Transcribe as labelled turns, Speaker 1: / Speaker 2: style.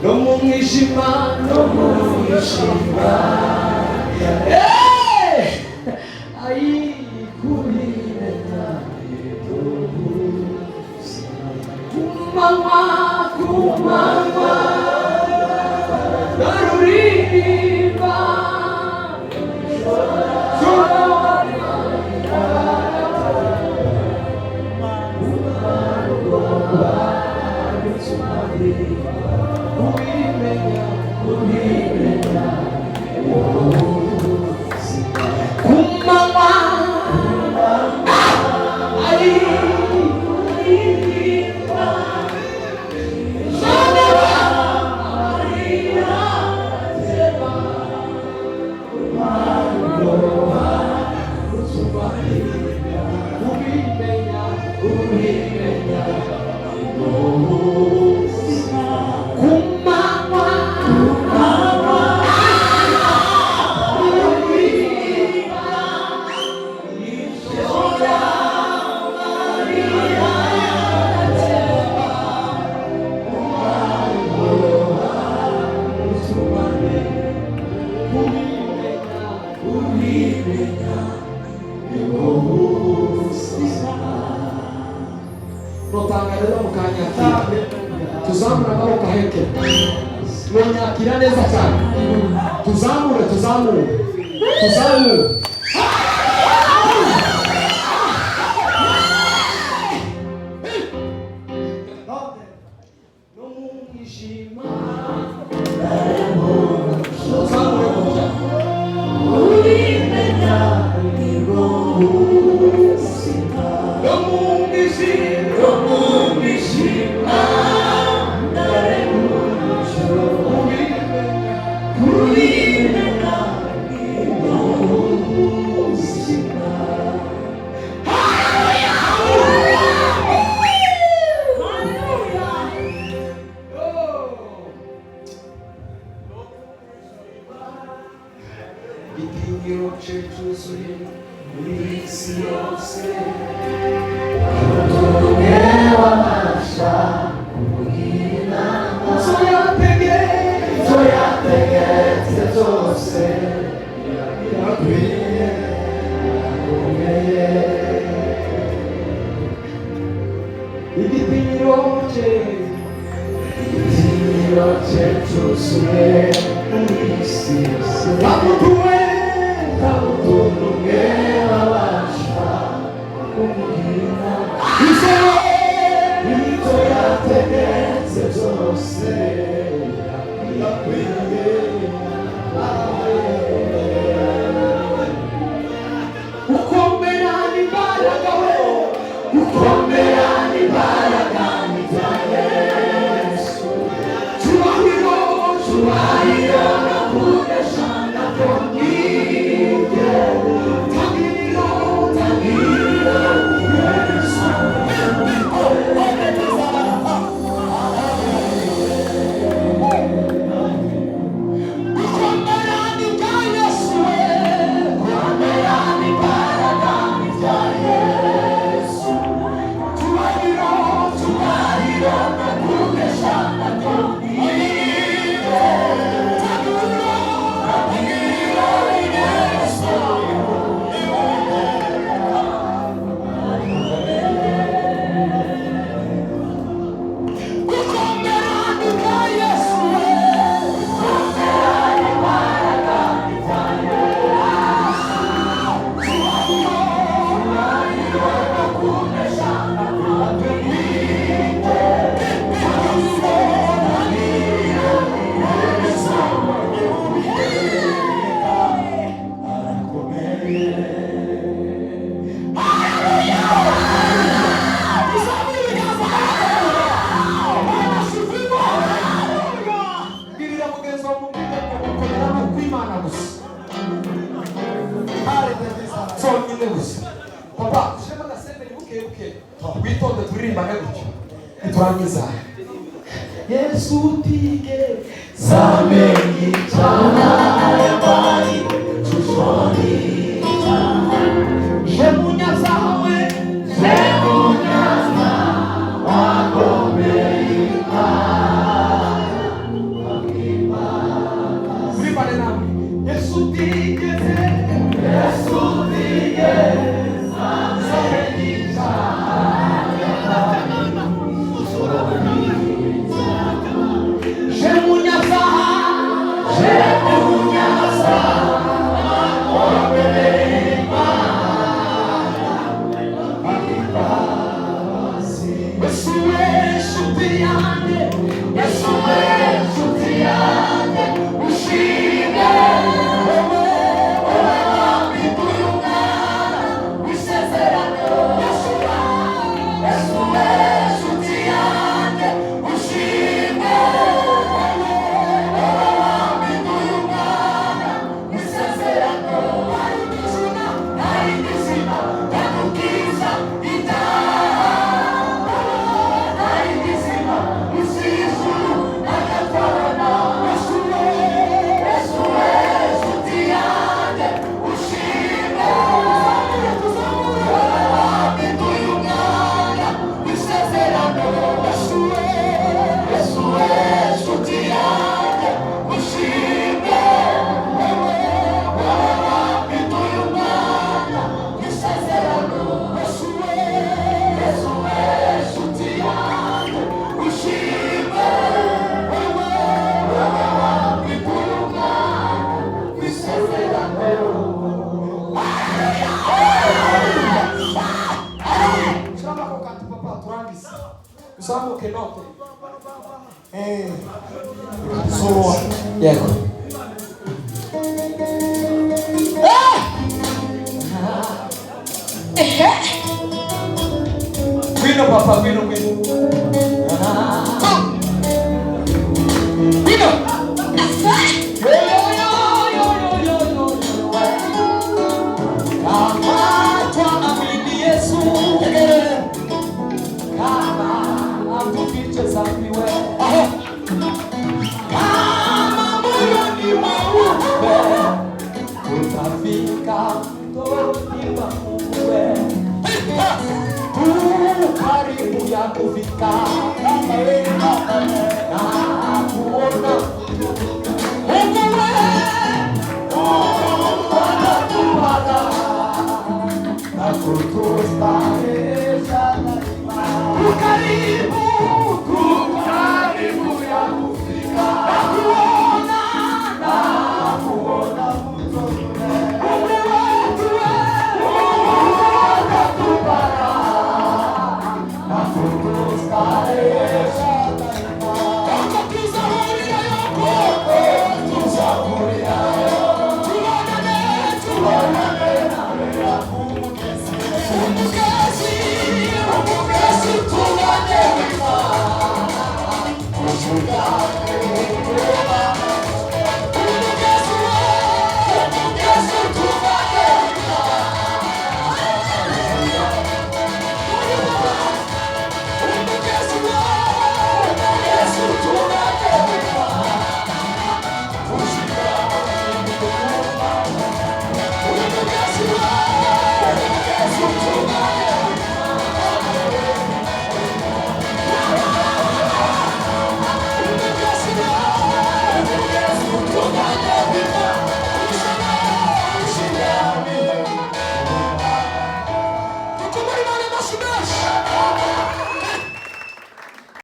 Speaker 1: No mu mwijima, no mu mwijima. Eh! Ayi, kubimenya ku manywa, ku manywa ndaruririmba. Kubimenya, kubimenya ku manywa, ayi, kuririmba ijoro amarira atemba, kubimenya, kubimenya ku manywa, kuririmba ijoro amarira atemba, kubimenya, kubimenya ubuzima. Notanga rero mukanyakira, tuzamure amaboko aheke, mwanyakira neza cyane. Tuzamure, tuzamure, tuzamure. No mu mwijima tuzamure gutya.
Speaker 2: Ubimenya nibwo buzima.
Speaker 1: No mu mwijima,
Speaker 2: No mu mwijima ndareba umucyo.
Speaker 1: Kubimenya,
Speaker 2: kubimenya nibwo buzima.
Speaker 1: Oh. Igitinyiro cye cyuzuye muri isi yose.
Speaker 2: Umwe wabasha kumugira inama.
Speaker 1: Inzu yategetse,
Speaker 2: Ibyo yategetse byose birakwiye, birakomeye.
Speaker 1: Igitinyiro cye,
Speaker 2: Igitinyiro cye cyuzuye muri isi yose.
Speaker 1: Bamutuwe,
Speaker 2: Nta muntu n'umwe wabasha kumugira inama.
Speaker 1: Inzu,
Speaker 2: Ibyo yategetse byose birakwiye.
Speaker 1: Gukomera n'imbaraga we,
Speaker 2: Gukomera n'imbaraga ni bya Yesu.
Speaker 1: Cyubahiro,
Speaker 2: Cyubahiro no kunesha nabyo ni ibye.
Speaker 1: Tangiriro,
Speaker 2: Tangiriro Yesu.
Speaker 1: Gukomera ni bya Yesu we.
Speaker 2: Gukomera n'imbaraga ni bya Yesu.
Speaker 1: Cyubahiro,
Speaker 2: Cyubahiro no kunesha nabyo ni ibye.
Speaker 1: Tangiriro,
Speaker 2: Tangiriro Yesu.
Speaker 1: Gukomera ni bya Yesu we. Bwirira mugenzi wawe, umubwire ngo gukomera ni ukw'Imana gusa, zonyine gusa. Papa, ushyiremo agasenderi buke buke, witonde, turirimbane gutyo niturangiza. Yesu utige
Speaker 2: Zamenye icyaha yabaye cushoni.
Speaker 1: Je munyazawe,
Speaker 2: Zemunyaza wakomeye.
Speaker 1: Yanjye, Yesu we, nshuti yanjye, ushimwe wowe, wowe wampinduye umwana w'isezerano. Yesu we, Yesu we, nshuti yanjye, ushimwe wowe, wowe wampinduye umwana w'isezerano. Hari izina, hari izina ryadukiza ibyaha, hari izina munsi y'ijuru agatwarana. Yesu we, Yesu we, nshuti yanjye, ushimwe wowe wampinduye umwana w'isezerano. Yesu we, Yesu we, nshuti yanjye, ushimwe wowe, wowe wampinduye umwana w'isezerano. Yesu we, Yesu we, nshuti yanjye, ushimwe wowe, wowe wampinduye umwana w'isezerano.
Speaker 3: Shyiramo ako kantu, papa, turangize. Uzamuke note. Zuwa.
Speaker 1: Yego.
Speaker 3: Ngwino papa, ngwino, ngwino. Ngwino. Yo, yo, yo, yo, yo, yo, yo, yo.
Speaker 1: Kama twaamini Yesu, kama hatufiche dhambi we, kama moyoni mweupe, tutafika mtoni mwa Mungu we. Tu karibu ya kufika na kuona Mungu we, Mungu anatupata na kutustahili.